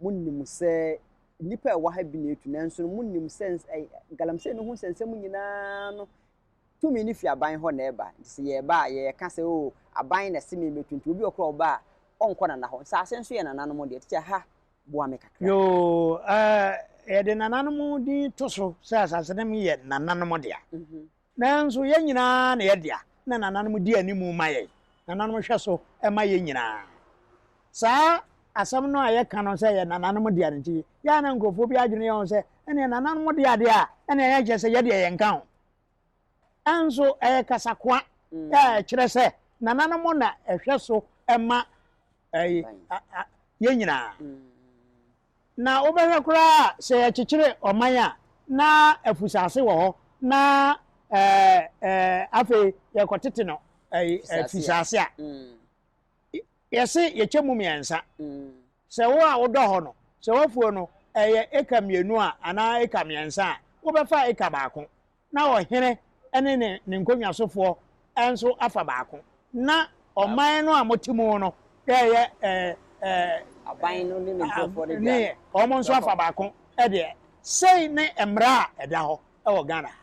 monim sɛ nnipa a ɛwɔ ha bi na ɛtu, nanso no monim sɛ galamsey no ho nsɛnsɛm nyinaa no tumi no fi aban hɔ na ɛba. Nti sɛ yɛreba a, yɛreka sɛ o aban na ɛse me mɛtu, nti obi wɔ koraa ɔba a ɔnkɔ nana hɔ. Nsaase nso yɛ nananom deɛ, tikya ha boa me kakra. Yoo, ɛɛ, yɛde nananom din to so sɛ asase no yɛ nananom dea. Nanso yɛn nyinaa na yɛ dea, na nananom di anim ma yɛn. Nananom hwɛ so ma yɛn nyinaa. Saa asɛm no a yɛka no sɛ yɛ nananom dea no nti, yɛ a na nkurɔfoɔ bi adwene yɛ wɔn sɛ, ɛnneɛ nananom dea deɛ a, ɛnneɛ ɛnyɛ kyerɛ sɛ yɛ deɛ yɛnka ho. Nso ɛyɛ kasakoa a ɛkyerɛ sɛ nananom na ɛhwɛ so ma ɛyi yɛn nyinaa. Na wobɛhwɛ koraa a, sɛ yɛkyekyere ɔman a, na afusase wɔ hɔ, na ɛɛ ɛɛ afei yɛkɔtete no ɛyi afusase a, yɛse yɛkyɛ mu mmiɛnsa. Sɛ wo a wodɔ hɔ no, sɛ w'afuo no ɛyɛ eka mmienu a anaa eka mmiɛnsa a, wobɛfa eka baako, na ɔhene ne ne ne nkonnwasofoɔ nso afa baako, na ɔman no a mote mu no ɛyɛ ɛɛ ɛɛ Aban no ne ne nkurɔfoɔ no ne wɔn nso afa baako deɛ. Sei ne mmara a ɛda hɔ wɔ Ghana ha.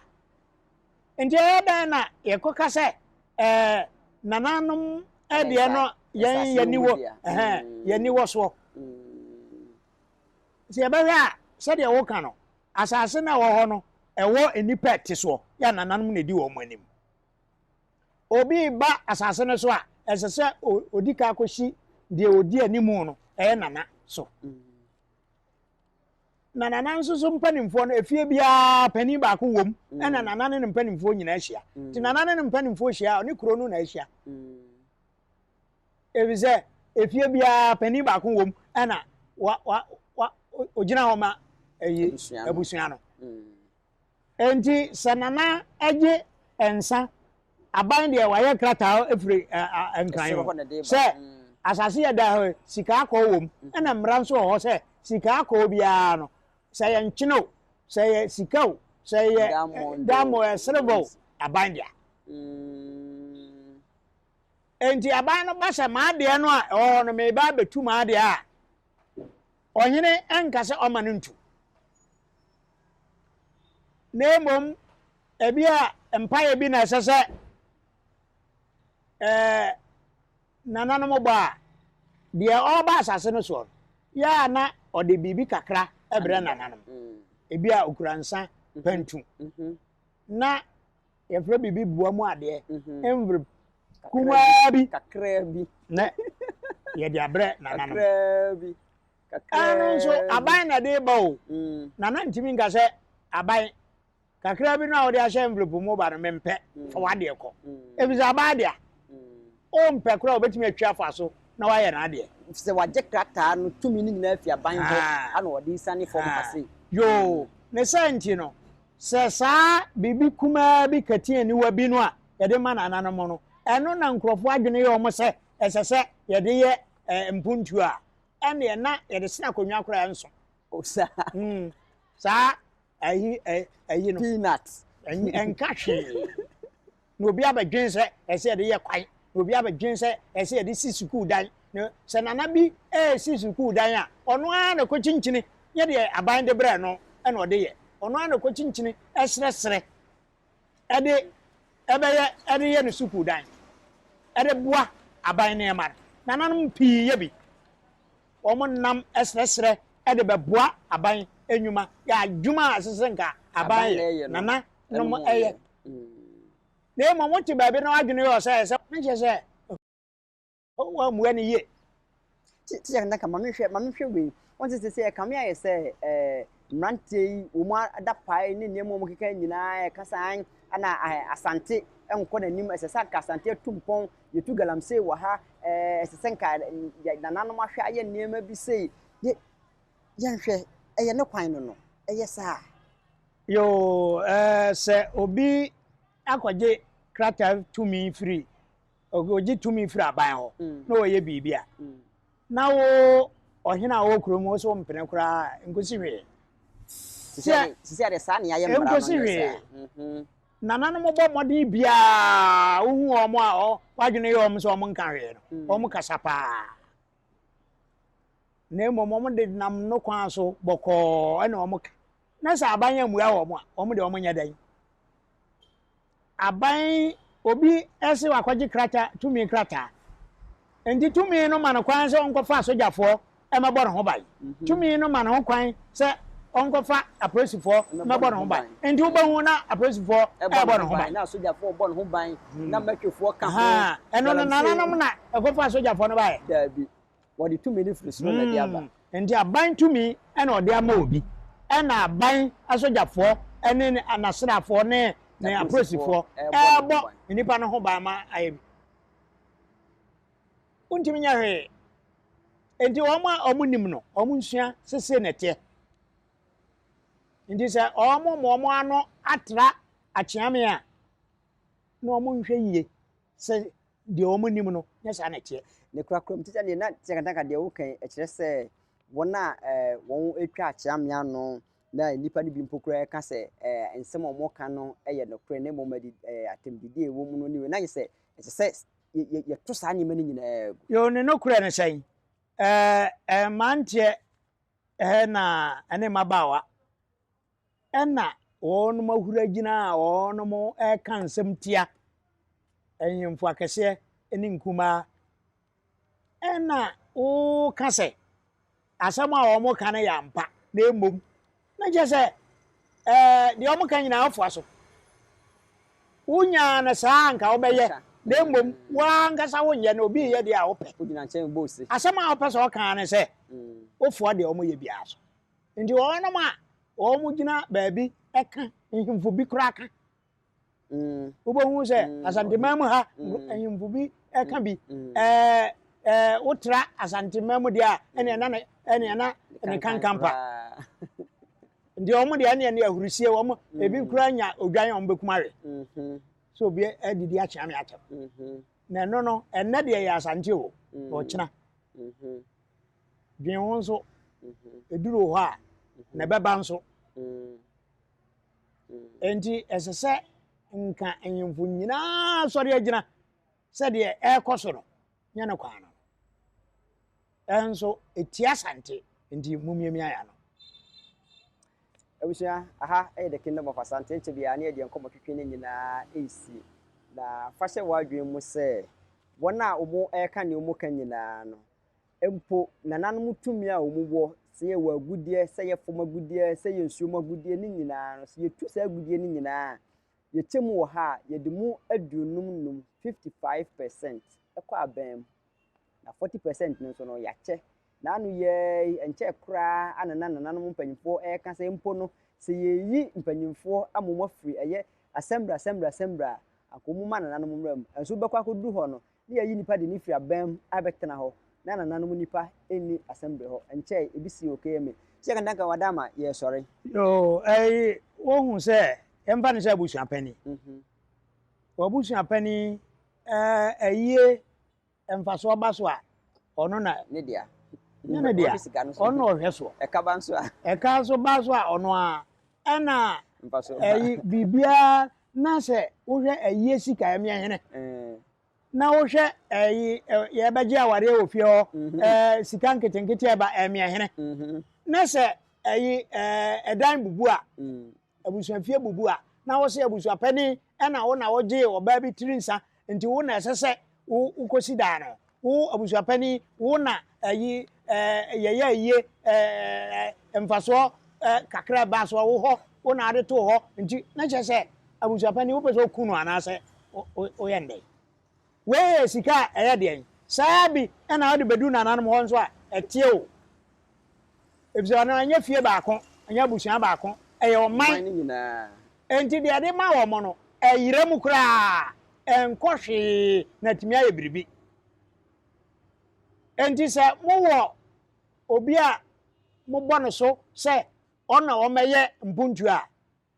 Nti ɛyɛ dɛn na yɛkɔka sɛ ɛɛ nananom deɛ no yɛn yɛni wɔ ɛhɛn yɛni wɔ soɔ. Nti yɛbɛhwɛ a sɛdeɛ woka no asase no a ɛwɔ hɔ no ɛwɔ nnipa ɛte soɔ yɛ nananom na ɛdi wɔn anim. Obi ba asase no so a ɛsɛ sɛ ɔdi ka akɔsi deɛ ɔdi anim no ɛyɛ nana so. Na nana nso so mpanimfoɔ no efie biara panin baako wom mm. ɛna nana ne ne mpanimfoɔ nyinaa ahyia mm. nti nana ne ne mpanimfoɔ hyia a ɔne kuro no na ahyia mm. Efisɛ efie biara panin baako wom ɛna wa wa wa ogyina hɔ ma ɛyi abusua no. Enti sɛ nana gye nsa, aban deɛ wayɛ krataa efiri nkran ho sɛ asase yɛ da hɔ sika akɔɔ wom, ɛna mmara nso wɔ hɔ sɛ sika akɔɔ biara no sɛ yɛ nkyene o, sɛ yɛ sika o, sɛ yɛ diamond ɛ silver o, aban dea. Enti aban no ba sɛ m'adeɛ no a ɛwɔ hɔ no mereba abɛtu m'adeɛ a, ɔhene nka sɛ ɔma no ntu. Na mmom ebi a mpaeɛ bi na ɛsɛ sɛ ɛɛ nananom bɔ a, deɛ ɔreba asase no soɔ no, yɛ a na ɔde biribi kakra brɛ nananom. Ebi a okura nsa pantu. Na yɛfrɛ biribi boa mu adeɛ mhm. envelope kumaa bi kakraa bi na yɛde abrɛ nananom ɛno nso aban na ɛde ba o mm. Nana ntumi nka sɛ aban kakraa bi no a wɔde ahyɛ envelope mu ba no mempɛ mm. Fa w'adeɛ kɔ mm. Efisɛ aban dea ɔmpɛ koraa obetumi atwa afa so na wayɛ n'adeɛ. Sɛ wagye krataa no tumi no nyinaa fi aban hɔ ah. Ana ɔde sane fam ha sei. Yoo, ne sɛ nti no Sɛ saa biribi kumaa bi kati aniwa bi no a yɛde ma nananom no, ɛno na nkurɔfoɔ adwene yɛ wɔn sɛ ɛsɛ sɛ yɛde yɛ mpuntuo a, ɛnneɛ na yɛde sene akonnwa koraa nso. O saa. Saa ayi ayi no. Peanut. Ɛnka hwee. Na obi abɛdwen sɛ ɛsɛ yɛde yɛ kwan, na obi abɛdwen sɛ ɛsɛ yɛde si sukuu dan. Na sɛ nana bi resi sukuu dan a, ɔno ara na ɛkɔkyinkyini, nyɛ deɛ aban de brɛɛ no na ɔde yɛ. Ɔno ara na ɛkɔkyinkyini srɛsrɛ de ɛbɛyɛ de yɛ ne sukuu dan, de boa aban nneɛma no. Nananom pii yɛ bi. Wɔnam srɛsrɛ de bɛboa aban nnwuma, yɛ adwuma a ɛsɛ sɛ nka aban yɛ, nananom yɛ. Na mmom wote baabi na w'adwene yɛ wo sɛ ɛsɛ, na kyerɛ sɛ woammua no yie. Teacher Kantanka, ma menhwɛ, ma menhwɛ wei. Wɔn sɛ sɛ ɛkame ayɛ sɛ ɛɛ mmeranteɛ yi wɔn adapae ne nneɛma a wɔkeka nyinaa ɛka sɛ an ana Asante nkɔ n'anim, ɛsɛ sɛ anka Asante atu mpɔn, yɛtu galamsey wɔ ha, ɛɛ ɛsɛ sɛ nka nananom ahwɛ ayɛ nneɛma bi sei. Yɛ yɛnhwɛ, ɛyɛ ne kwan no no, ɛyɛ saa. Yoo, ɛɛ sɛ obi akɔgye krataa tumi firi, ɔgye tumi firi aban hɔ na ɔyɛ biribi a, na wo ɔhene a ɔwɔ kurom wo so mpene koraa nkosi hwee. Sisi adeɛ saa ne ayɛ mmara no nkosi hwee. Nananom bɔ mmɔden biara wohu wɔn a wadwene yɛ wɔn sɛ wɔn nka hwee no, wɔn kasa paa. Na mmom wɔn de nam no kwan so bɔkɔɔ ɛna wɔn ka. Na sɛ aban ammua wɔn a, wɔn deɛ wɔn nyɛ dɛn? Aban, obi se wakɔgye krata, tumi krataa. Nti tumi no ma no kwan sɛ ɔnkɔfa asogyafoɔ mmɛbɔ ne ho ban. Tumi no ma ne ho kwan sɛ ɔnkɔfa apolisifoɔ mmɛbɔ ne ho ban. Nti wobɛhu na apolisifoɔ ɛrebɔ ne ho ban. Na asogyafoɔ bɔ ne ho ban, na mɛtwefoɔ ka ho. Ɛno no nananom na ɛkɔfa asogyafoɔ no baeɛ? Daabi. Wɔde tumi no firi soro na ɛde aba. Nti aban tumi na ɔde ama obi, ɛna aban asogyafoɔ ne n'asraafoɔ ne ne apolisifoɔ ɛrebɔ nnipa no ho ban ma ayɛ bi. Wontumi nyɛ hwee. Nti wɔn a wɔn nim no, wɔn nsua sese na ɛteɛ. Nti sɛ wɔn ma wɔn ano atra akyeame a, na wɔn nhwɛ yie sɛ deɛ wɔn nim no nyɛ saa na ɛteɛ. Ne korakora mu, tikya deɛ na tikya Kantanka deɛ woka yi ɛkyerɛ sɛ wɔn a wɔn atwa akyeame ano na nnipa no bi mpo koraa ɛka sɛ nsɛm a wɔka no yɛ nokorɛ na mmom adi atɛmdidie a ɛwɔ mu no ne wei na ayɛ sɛ ɛsɛ sɛ yɛto saa nneɛma no nyinaa gu. Yoo, ne nokorɛ ne sɛn? Ɛɛ mmeranteɛ na ɛne mmabaawa Ɛna wɔnom ahuri agyina a wɔnom reka nsɛm tia nhemfo akɛseɛ ne nkumaa. Ɛna woka sɛ asɛm a wɔn ka no yɛ ampa na mmom na kyerɛ sɛ ɛɛ deɛ wɔn ka nyinaa wofoa so. Wonyaa no saa anka wobɛyɛ na mmom woankasa wonyɛ na obi reyɛ deɛ a wopɛ. Asɛm a wopɛ sɛ ɔka ne sɛ wofoa deɛ wɔyɛ biara so. Nti wɔnom a wɔgyina baabi ka, nhemfo bi koraa ka. Wobɛhu sɛ Asanteman mu ha, nhemfo bi ka bi. Ɛɛ wotra Asanteman mu deɛ a, ɛneɛ na ne ɛneɛ na ne kankampa. Nti wɔn deɛ ɛneɛ ne ahurisie wɔn ebi koraa nya odwan a wɔn bɛkum awe. Sɛ obi adidi akyea me atɛm. Na ɛno no ɛnnɛ deɛ yɛ Asante o, na ɔkyena. Dwen ho nso, ɛduru hɔ a, na ɛbɛba nso. Enti ɛsɛ sɛ nka ahemfo nyinaa sɔre agyina sɛ deɛ ɛrekɔ so no nyɛ no kwan no. Ɛnso ɛtia Asante nti momiamia yɛ ano. Abusua, aha yɛ The Kingdom of Asante, ɛnkyɛ biara ne yɛde yɛn nkɔmmɔtwetwe no nyinaa resie. Na fa hyɛ w'adwene mu sɛ wɔn a wɔreka nea wɔka nyinaa no, mpo nananom tumi a wɔwɔ, sɛ yɛwɔ agudeɛ, sɛ yɛ fam agudeɛ, sɛ yɛ nsuo mu agudeɛ ne nyinaa no, sɛ yɛtu saa agudeɛ no nyinaa a, yɛkyɛ mu wɔ ha a, yɛde mu 55, 55%, kɔ aban mu. Na 40% no nso no, yɛakyɛ. N'ano yɛɛ yi, ɛnkyɛɛ koraa ana na nananom mpanyimfoɔ reka sɛ mpo no, sɛ yɛreyi mpanyimfoɔ ama wɔn afiri ɛyɛ assembly, assembly, assembly a, anka wɔn mma nananom mmra mu. Nso wobɛkɔ akɔduru hɔ no, na yɛayi nnipa de no firi aban mu abɛtena hɔ, na nananom nnipa nni assembly hɔ. Ɛnkyɛe, ebi sii wɔ KMA. Sɛ yɛka Duncan Wadama, yɛresɔre. Yoo, ɛyi, wohu sɛ, yɛmfa no sɛ abusua panin. W'abusua panin, ɛɛ, ayie mfasoɔ ba so a, ɔno na. Ne dea. Nyɛ ne dea. Ɔno na ɔhwɛ soɔ. Ɛka ba nso a. Ɛka nso ba so a, ɔno ara. Ɛna ɛyi biribiara na sɛ wohwɛ ayie sika ɛmeɛ hene. Na wohwɛ ɛyi yɛbɛgye awareɛ wɔ fie hɔ ɛɛ sika nketenkete ɛba ɛmeɛ hene. Na sɛ ɛyi ɛɛ ɛdan bubu a. Abusuafie bubu a, na wose abusuapanin na wo na wogyee ɔbaa bi tiri nsa nti wo na ɛsɛ sɛ wo wokɔsi dan no. Wo abusuapanin, wo na ayi ɛɛ yɛyɛ ayie ɛɛ mfasoɔ ɛɛ kakra ɛbaa soɔ wo hɔ, wo na ade too hɔ nti na kyerɛ sɛ abusuapanin wopɛ sɛ woku no anaasɛ woyɛ no dɛn? Wei yɛ sika a ɛyɛ deɛn? Saa bi na wode bɛdu nananom hɔ nso a, ɛteɛ o. Efisɛ ɔno ɛnyɛ fie baako, ɛnyɛ abusua baako, ɛyɛ ɔman. no nyinaa. Enti deɛ ɛde ma wɔn no, ɛyera mu koraa, ɛnkɔ hwee na atumi ayɛ biribi. Enti sɛ mowɔ obi a mobɔ no so sɛ ɔno na ɔmmɛyɛ mpuntuo a,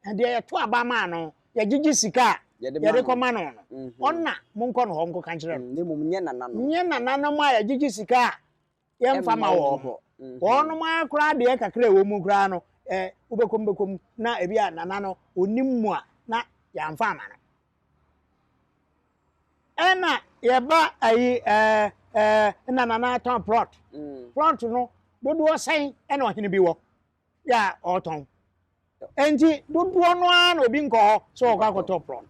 na deɛ yɛto aba maa no, yɛgyegye sika a yɛde kɔma no no, ɔno na monkɔ no hɔ nkɔka nkyerɛ no. Na mmom nyɛ nananom. Nyɛ nananom a yɛgyegye sika a yɛmfa ma wɔn. Wɔnom ara koraa deɛ kakra a ɛwɔ mu koraa no, eh, wobɛkɔm bɛkɔm na ebi a nana no ɔnim mu a na yɛamfa ama no. Ɛna yɛba ayi ɛɛ ɛɛ na nana atɔn plot. Plot no dodoɔ sɛn ɛna ɔhene bi wɔ yɛ a ɔretɔn. Enti dodoɔ no ara na obi nkɔ hɔ sɛ ɔkɔ akɔtɔ plot.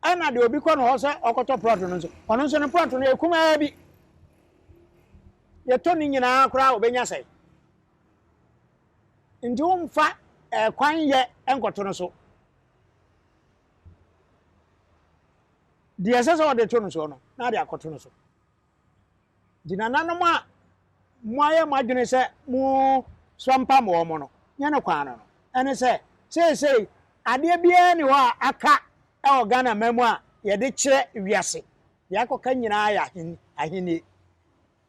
Ɛna deɛ obi kɔ no hɔ sɛ ɔkɔtɔ plot no nso, ɔno nso ne plot no yɛ kumaa bi. Yɛtɔ ne nyinaa koraa ɔbɛnya sɛn. Nti womfa ɛkwan yɛ nkɔto no so. Deɛ ɛsɛ sɛ ɔde to no soɔ no, na ade akɔto no so. Nti nananom a moayɛ mo adwene sɛ mosɔ mpam wɔn no, nyɛ no kwan no no, ɛne sɛ, seesei adeɛ biara nni hɔ a aka wɔ Ghana man mu a yɛde kyerɛ wiase. Deɛ akɔka nyinaa yɛ ahennie.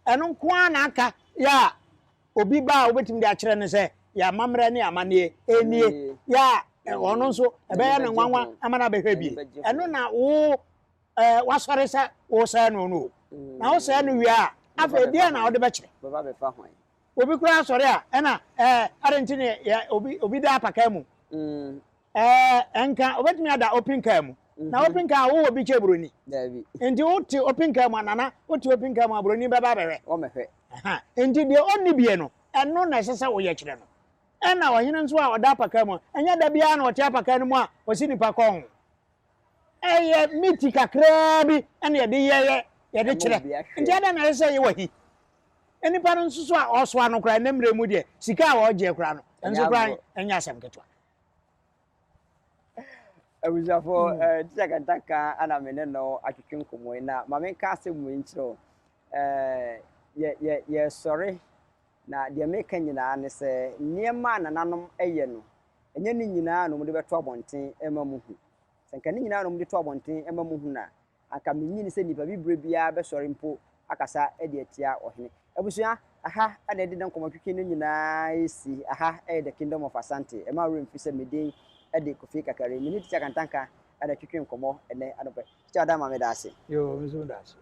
Ɛno nko ara na aka yɛ a obi ba a wobɛtumi de akyerɛ no sɛ yɛn amammerɛ ne amanneɛ nie, yɛ a ɔno nso ɛbɛyɛ no nwanwa ama no abɛhwɛ bi. Ɛno na wo ɛɛ wasɔre sɛ wosɛe no no o. Na wosɛe no wie a, afei deɛ na wode bɛkyerɛ? Obi koraa sɔre a, ɛna ɛɛ ade nti ne yɛ obi obi da apakaa mu. Ɛɛ nka obetumi ada open car mu. Na open car wowɔ bi kyɛ buroni. Nti wote open car mu a nana wote open car mu a buroni bɛba abɛhwɛ. Nti deɛ ɔnni bie no, ɛno na ɛsɛ sɛ woyɛ kyerɛ no. Ɛna ɔhene nso a ɔda apakaa mu, ɛnyɛ da biara na ɔte apakaa no mu a ɔsi nipa kɔn ho. Ɛyɛ miti kakraa bi na yɛde yɛyɛ, yɛde kyerɛ. Nti adɛn na ɛsɛ sɛ yɛwɔ he? Nnipa no nso so a ɔsoa no koraa, nnɛ mmerɛ mu deɛ, sika a ɔgyeɛ koraa no, ɛnso koraa ɛnyɛ asɛm ketewa. Abusuafoɔ, eh, Teacher Kantanka ana me ne no atwetwe nkɔmmɔ yi, na ma menka asɛm wei nkyerɛ wo. Eh, yɛ, yɛ, yɛresɔre, na deɛ meka nyinaa ne sɛ, nneɛma a nananom yɛ no, Ɛnyɛ ne nyinaa na wɔde bɛto abɔnten ma mohu. Sɛ anka ne nyinaa na wɔde to abɔnten ma mohu no a, anka minnye nni sɛ nnipa bibire biara bɛsɔre mpo akasa de atia ɔhene. Abusua, aha na yɛde nnɛ nkɔmmɔtwetwe no nyinaa resi. Aha yɛ The Kingdom of Asante. Ɛmma wo werɛ mfi sɛ me din de Kofi Kakari. Me ne Tikya Kantanka na ɛtwetwe nkɔmmɔ ɛnnɛ anɔpa yi. Tikya Adama, meda ase. Yoo, me nso meda ase.